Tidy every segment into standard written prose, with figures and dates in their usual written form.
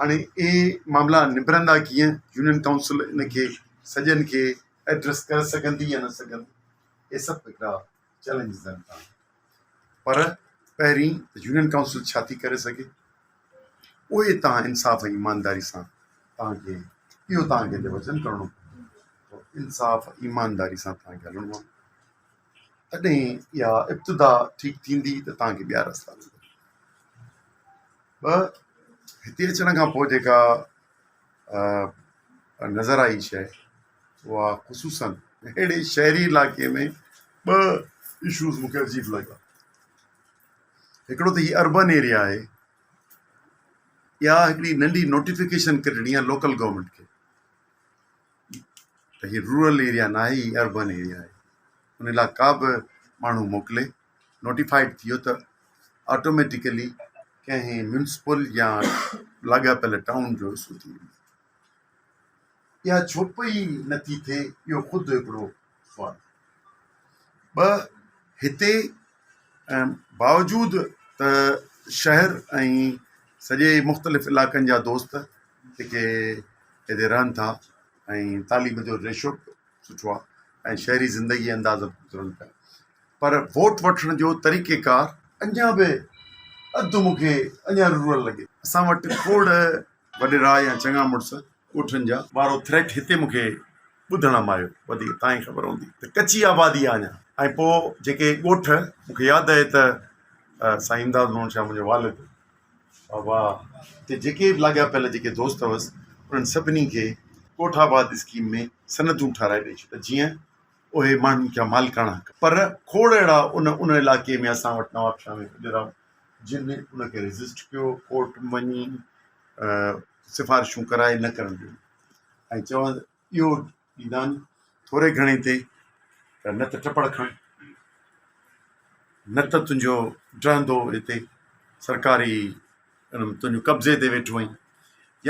هاڻي اهي معاملا نبرندا ڪيئن، يونين ڪائونسل ان کي سڄن کي ايڊريس ڪري سگهندي يا نه سگهندي، اهي سڀ هڪڙا چئلينجز آهن تان پر پهرين ته يونين ڪائونسل ڇا ٿي ڪري سگهي، اهي تان انصاف ۽ ايمانداري سان تان کي اهو تان کي وچن ڪرڻو پوندو انصاف ايمانداري سان تان کي هلڻو آهي تڏهن اها ابتدا ٺيڪ ٿيندي ته تان کي ٻيا رستا ملندا. ٻه هتي اچڻ کان پوء جيڪا نظر آئي شيء اها خصوصن اهڙي شهري علائقي ۾ ٻه اشوز مون کي عجيب لڳا. هڪڙو ته هي اربن ايريا آهي، اها هڪڙي ننڍي نوٽيفڪيشن ڪڍڻي آهي لوڪل گورنمينٽ کي ته هي رورل ايريا ناهي هي اربن ايريا آهي ان لاء ڪا به ماڻهو موڪلي نوٽيفائيڊ ٿي ويو ته آٽوميٽيڪلي ڪنهن ميونسپل يا لاڳاپيل ٽائون جو حصو ٿي ويندو. اها ڇو پئي نٿي ٿئي اهو خود هڪڙو سوال آهي. ٻه هتي باوجود ته شهر ۽ سڄي مختلف علائقن جا دوست جيڪي هتي رهن ٿا ۽ تعليم جو ريشو به سٺو آهي ۽ شهري زندگي انداز به گذرن پيا پر ووٽ وٺڻ جو طريقي ڪار اڃا به اڌ مون کي اڃا رورل لڳي. اسان وٽ کوڙ وڏيرا يا چڱا مڙس ڳوٺن جا. وارو ٿريٽ هتي مون کي ٻڌڻ م آيو وڌيڪ تان کي خبر هوندي ته ڪچي آبادي آ اڃا ۽ پوء جيڪي ڳوٺ مون کي ياد آهي ته سائين امداد محمد شاهه منهنجو والد بابا تي جيڪي به لاڳاپيل جيڪي دوست هئس انهن سڀني کي ڳوٺ آباد اسڪيم ۾ سندون ٺهرائي ڏئي ڇڏيو ته جيئن اهي ماڻهن کي مالڪاڻا حق پر کوڙ اهڙا ان ان علائقي ۾ اسان وٽ نوابشاهه ۾ وڏيرا جن ان کي ريزسٽ ڪيو ڪورٽ ۾ وڃي سفارشون ڪرائي نه ڪرڻ ڏنو ۽ چون اهو ڏيندا آهن ٿوري گهڻي تي ته نه ته ٽپڙ کڻ نه ته تنهنجو ڊهندو هتي سرڪاري تنهنجو قبضي تي ويٺو آهين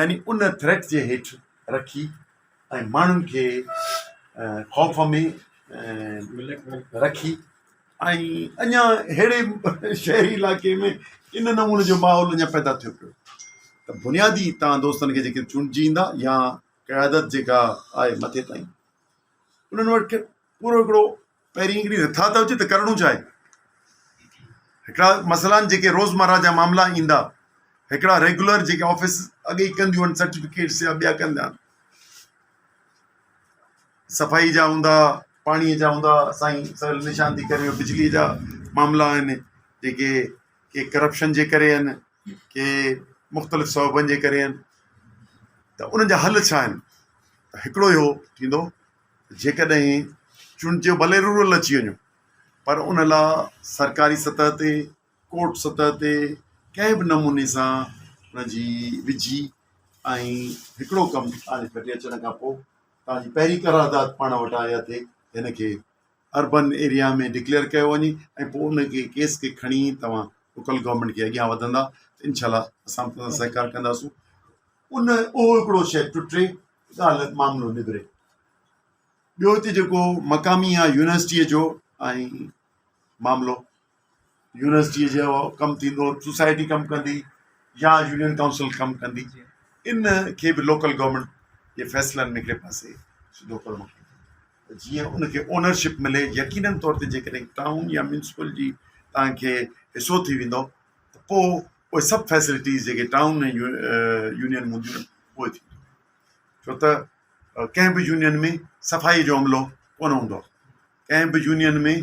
يعني ان ٿريٽ جي هيٺ رکي ۽ ماڻهن کي خوف ۾ رکي ۽ اڃا اهڙي شهري علائقي ۾ ان نموني جو ماحول اڃا پيدا ٿيو پيو ته بنيادي تان دوستن کي جيڪي چونڊجي ايندا يا قيادت جيڪا آهي مٿي تائين انهن وٽ پورو هڪڙو پهرين هڪڙي رٿا ته هجي ته ڪرڻو ڇا آهي هڪڙا مسئلا آهن جيڪي روزمره جا معاملا ايندا هڪڙا ريگولر جيڪي آفيس اڳي ئي ڪنديون آهن سرٽيفڪيٽس يا ٻيا ڪندا آهن صفائي جا هوندا پاڻي جا هوندا سائين سر نشاندهي ڪري ويو بجلي جا معاملا آهن جيڪي ڪي ڪرپشن جي ڪري آهن ڪي مختلف سببن جي ڪري آهن ته انهن جا حل ڇا آهن ته هڪڙو اهو ٿيندو جيڪڏهن چونڊجيو ڀلي رورل اچي وڃو پر ان لاء سرڪاري سطح تي ڪورٽ سطح تي ڪنهن به نموني سان ان جي وجهي ۽ هڪڙو ڪم تان جي ڦٽي اچڻ کان پوء تان جي پهرين قرارداد پاڻ وٽان اها ٿئي هن کي اربن ايريا ۾ ڊڪليئر ڪيو وڃي ۽ پوء ان کي ڪيس کي کڻي توهان لوڪل گورنمينٽ کي اڳيان وڌندا ته انشاء الله اسان به توهان سان سهڪار ڪنداسون ان اهو هڪڙو شيء ٽٽي ڳالهه معاملو نبري ٻيو هتي جيڪو مقامي آهي يونيورسٽيء جو ۽ معاملو يونيورسٽيء جو ڪم ٿيندو سوسائٽي ڪم ڪندي يا يونين ڪائونسل ڪم ڪندي ان کي به لوڪل گورنمينٽ جي فيصلن ۾ هڪڙي پاسي سڌو ڪرڻو پوندو ته جيئن ان کي اونرشپ ملي يقينن طور تي جيڪڏهن ٽائون يا ميونسپل جي توهان کي حصو ٿي ويندو ته پوء اهي سڀ فيسلٽيز جيڪي ٽائون ۽ يونين هونديون آهن اهي ٿينديون ڇو ته ڪنهن به يونين ۾ صفائي جو عملو ڪونه هوندو آهي ڪنهن به يونين ۾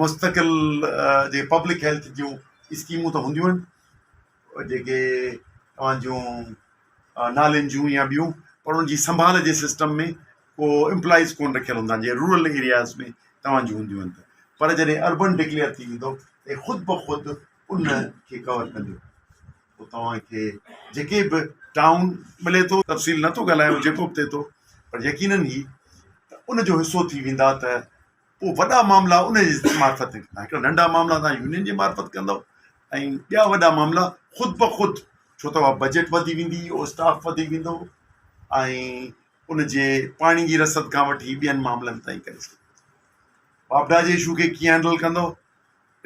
مستقل جي پبلڪ هيلٿ جون اسڪيمون ته هونديون آهن جيڪي توهان جون نالين جون يا ٻيون پر ان جي سنڀال جي سسٽم ۾ ڪو امپلائيز ڪونه رکيل هوندا آهن جي رورل ايرياز ۾ توهان جون هونديون آهن ته پر جڏهن اربن ڊڪليئر ٿي ويندو ته خود بخود ان کي ڪور ڪنديون پوء توهان کي جيڪي به ٽائون ملي ٿو تفصيل نٿو ڳالهايان جيڪو به ٿئي ٿو پر يقينن هي ته ان جو حصو ٿي ويندا ته پوء وڏا معاملا ان جي معرفت ڪندا هڪڙا ننڍا معاملا توهان يونين جي معرفت ڪندو ۽ ٻيا وڏا معاملا خود بخود ڇو ته اها بجيٽ وڌي ويندي اهو اسٽاف وڌي ويندو ۽ ان جي پاڻي جي رسد کان وٺي ٻين معاملن تائين ڪري سگهندو واپڊا جي اشو کي ڪيئن هينڊل ڪندو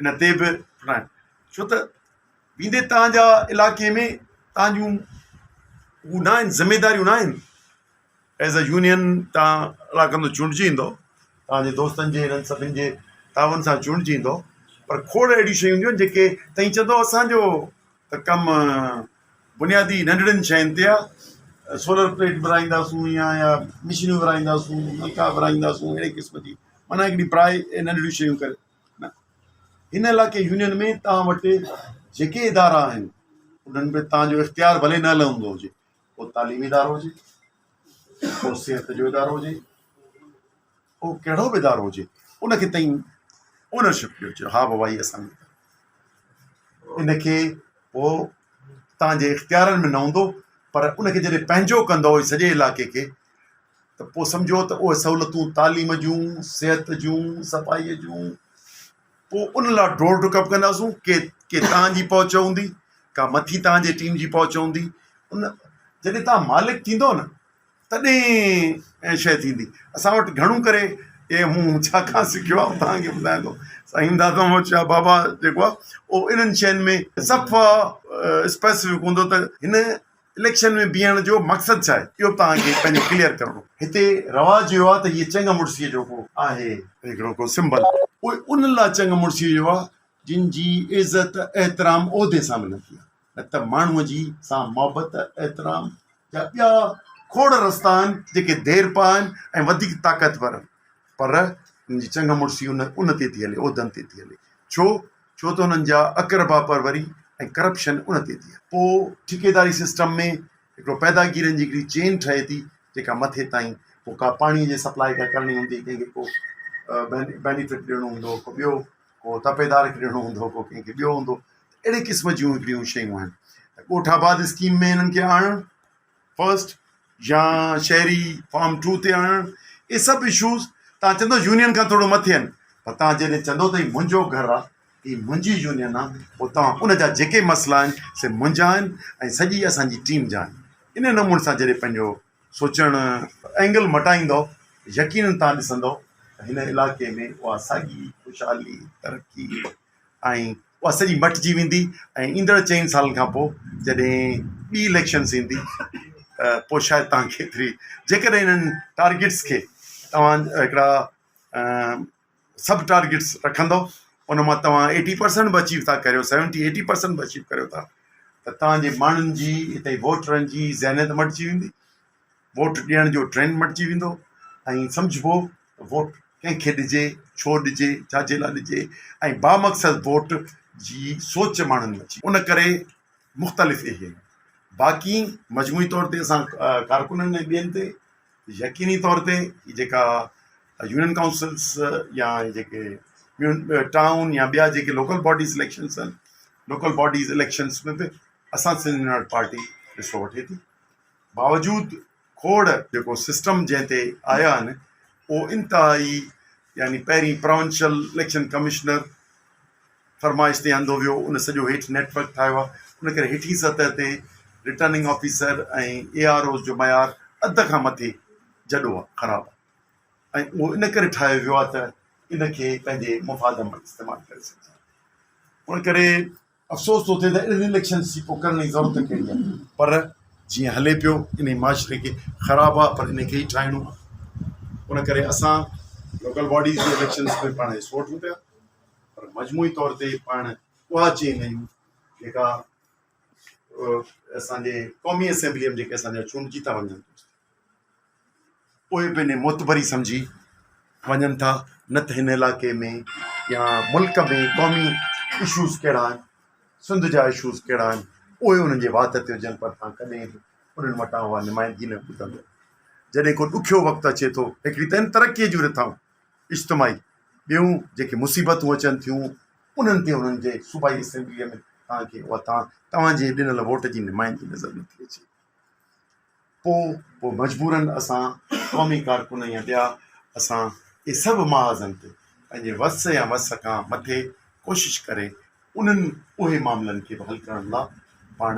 ان تي به ڇو ته ويندي تان جا علاقي ۾ تان جون هو نه آهن ذميداريون نه آهن ايز اي يونين تان الله ڪندو چونڊجي ايندو توهان جي دوستن جي هنن سڀن جي تعاون سان چونڊجي ايندو پر کوڙ اهڙيون شيون هونديون آهن جيڪي تئين چوندو اسانجو ته ڪم بنيادي ننڍڙين شين تي آهي سولر پليٽ ورهائينداسون يا يا مشينون ورهائينداسون نلڪا ورهائينداسون اهڙي قسم جي معنيٰ هڪڙي پرائي ننڍڙيون شيون ڪري نه هن علائقي يونين ۾ توهان وٽ جيڪي ادارا آهن انهن ۾ توهان جو اختيار ڀلي نه هلندو هجي پوء تعليمي ادارو هجي پوء صحت جو ادارو هجي پوء ڪهڙو به ادارو هجي ان کي تائين اونرشپ ڏيو چيو ها بابا هي اسان ان کي پوء تان جي اختيارن ۾ نه هوندو پر ان کي جڏهن پنهنجو ڪندو سڄي علائقي کي ته پوء سمجهو ته اهي سهولتون تعليم جون صحت جون صفائي جون پوء ان لاء ڊوڙ ڊڪ به ڪنداسون ڪي ڪي توهان جي پهچ هوندي ڪا مٿي توهان جي ٽيم جي پهچ هوندي ان جڏهن توهان مالڪ ٿيندو نه تڏهن شيء ٿيندي اسان وٽ گهڻو ڪري اي مون ڇا کان سکيو آهي توهان کي ٻڌايان ٿو سائين امداد محمد شاهه بابا جيڪو آهي اهو انهن شين ۾ صفا اسپيسفڪ هوندو ته هن اليڪشن ۾ بيهڻ جو مقصد ڇا آهي اهو به توهان کي پنهنجو ڪليئر ڪرڻو. هتي رواج اهو آهي ته هيء چڱ مڙسيء جو ڪو آهي. هڪڙو ڪو سمبل. اهي ان لاء چڱ مڙسيء جو آهي جن جي عزت احترام عهدي سان ملندي آهي نه ته ماڻهوء جي سان محبت احترام جا ٻيا کوڙ رستا آهن جيڪي ديرپا آهن ۽ وڌيڪ طاقتور آهن پر ان جي چڱ مڙسي ان ان تي ٿي هلي عهدن تي ٿي هلي ڇو ڇو ته انهن جا اقربا پروري ۽ ڪرپشن ان تي ٿي. پوء ٺيڪيداري سسٽم ۾ هڪڙو پيداگيرن جي هڪڙي چين ٺهي ٿي جيڪا مٿي تائين پوء ڪا پاڻي جي سپلائي ڪا ڪرڻي هوندي ڪنهن کي ڪو بينيفٽ ڏيڻو هوندو ڪو ٻيو ڪو تپيدار کي ڏيڻو هوندو ڪو ڪنهن کي ٻيو هوندو اهڙي قسم جون هڪڙيون شيون آهن ته ڳوٺ آباد اسڪيم ۾ هنن کي آڻڻ فرسٽ يا شهري فارم ٽو تي آڻڻ اهي سڀ اشوز تان چوندو يونين کان ٿورو مٿي آهن پر تان جڏهن چوندو ته هي منهنجو گهر آهي هي منهنجي يونين آهي پوء توهان ان جا جيڪي مسئلا آهن سي منهنجا آهن ۽ سڄي اسان جي ٽيم جا آهن ان نموني سان جڏهن پنهنجو سوچڻ اينگل مٽائيندو يقينن تان ڏسندو ته هن علائقي ۾ اها ساڳي خوشحالي ترقي ۽ اها سڄي مٽجي ويندي ۽ ايندڙ چئن سالن کان پوء جڏهن ٻي اليڪشنس ايندي ته پوء شايد توهان کي ايتري جيڪڏهن انهن ٽارگيٽس کي توهان هڪڙا سڀ ٽارگيٽس رکندو ان مان توهان ايٽي پرسنٽ به اچيو ٿا ڪريو سيونٽي ايٽي پرسنٽ به اچيو ڪريو ٿا ته توهان جي ماڻهن جي هتي ووٽرن جي ذهنيت مٽجي ويندي ووٽ ڏيڻ جو ٽرينڊ مٽجي ويندو ۽ سمجهبو ته ووٽ ڪنهن کي ڏجي، ڇو ڏجي، ڇا جي لاء ڏجي ۽ بامقصد ووٽ جي سوچ ماڻهن ۾ اچي. ان ڪري مختلف اهي آهن. باقي مجموعي طور تي اسان ڪارڪنن ۽ ٻين تي يقيني طور تي جيڪا يونين ڪائونسلس يا جيڪي ٽائون يا ٻيا جيڪي لوڪل باڊيز اليڪشنس آهن لوڪل باڊيز اليڪشنس ۾ به اسان سنڌ يونائيٽيڊ پارٽي حصو وٺي ٿي. باوجود کوڙ جيڪو سسٽم جنهن تي آيا آهن اهو انتهائي يعني پهرين پراونشل اليڪشن ڪمشنر فرمائش تي آندو ويو ان سڄو هيٺ نيٽ ورڪ ٺاهيو آهي ان ڪري هيٺين سطح تي رٽرننگ آفيسر ۽ اي آر اوز جو معيار اڌ کان مٿي جڏو آهي خراب آهي ۽ اهو ان ڪري ٺاهيو ويو آهي ته ان کي پنهنجي مفاد ۾ استعمال ڪري سگهجي ان ڪري افسوس ٿو ٿئي ته اهڙين اليڪشنس جي پوء ڪرڻ جي ضرورت ڪهڙي آهي پر جيئن هلي پيو انهي معاشري کي خراب آهي پر انهي کي ئي ٺاهڻو آهي ان ڪري اسان لوڪل باڊيز جي اليڪشنس ۾ پاڻ حصو وٺون پيا پر مجموعي طور تي پاڻ اها چين آهيون جيڪا اسانجي قومي اسيمبلي ۾ جيڪي اسانجا چونڊجي ٿا وڃن اهي به انهي معتبري سمجهي وڃن ٿا نه ته هن علائقي ۾ يا ملڪ ۾ قومي اشوز ڪهڙا آهن سنڌ جا اشوز ڪهڙا آهن اهي انهن جي وات تي هجن پر تان ڪڏهن به انهن وٽان اها نمائندگي نه ٻڌندو جڏهن ڪو ڏکيو وقت اچي ٿو هڪڙي ته آهن ترقي جون رٿائون اجتماعي ٻيون جيڪي مصيبتون اچن ٿيون انهن تي انهن جي صوبائي اسيمبليء ۾ توهان کي اها توهان جي ڏنل ووٽ جي نمائندگي نظر نٿي اچي پوء پوء مجبورن اسان قومي ڪارڪن يا ٻيا اسان اهي سڀ محاذن تي پنهنجي وس يا وس کان مٿي ڪوشش ڪري انهن اهي معاملن کي به حل ڪرڻ لا پاڻ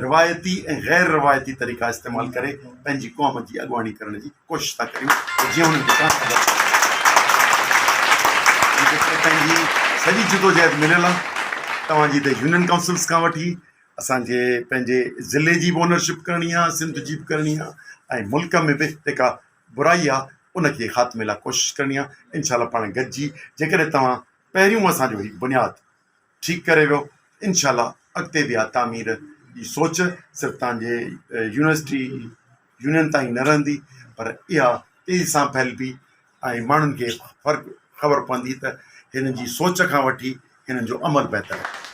روايتي ۽ غير روايتي طريقا استعمال ڪري پنهنجي قوم جي اڳواڻي ڪرڻ جي ڪوشش ٿا ڪريون ته جيئن انهن کي ڪا خبر پنهنجي سڄي جدوجهد مليل آهي توهان جي هتي يونين ڪائونسلس کان وٺي. اسان کي پنهنجي ضلعي جي به اونرشپ ڪرڻي آهي، سنڌ جي به ڪرڻي آهي ۽ ملڪ ۾ به جيڪا برائي آهي ان کي خاتمي لاء ڪوشش ڪرڻي آهي. انشاء الله پاڻ گڏجي جيڪڏهن توهان پهريون اسان جو هي بنياد ٺيڪ ڪري ويو انشاء الله اڳتي به اها تعمير جي سوچ صرف توهان جي يونيورسٽي يونين تائين نه رهندي پر اها تيزي سان ڦهلبي ۽ ماڻهن کي فرق خبر پوندي ته هنن جي سوچ کان وٺي هنن جو عمل بهتر آهي.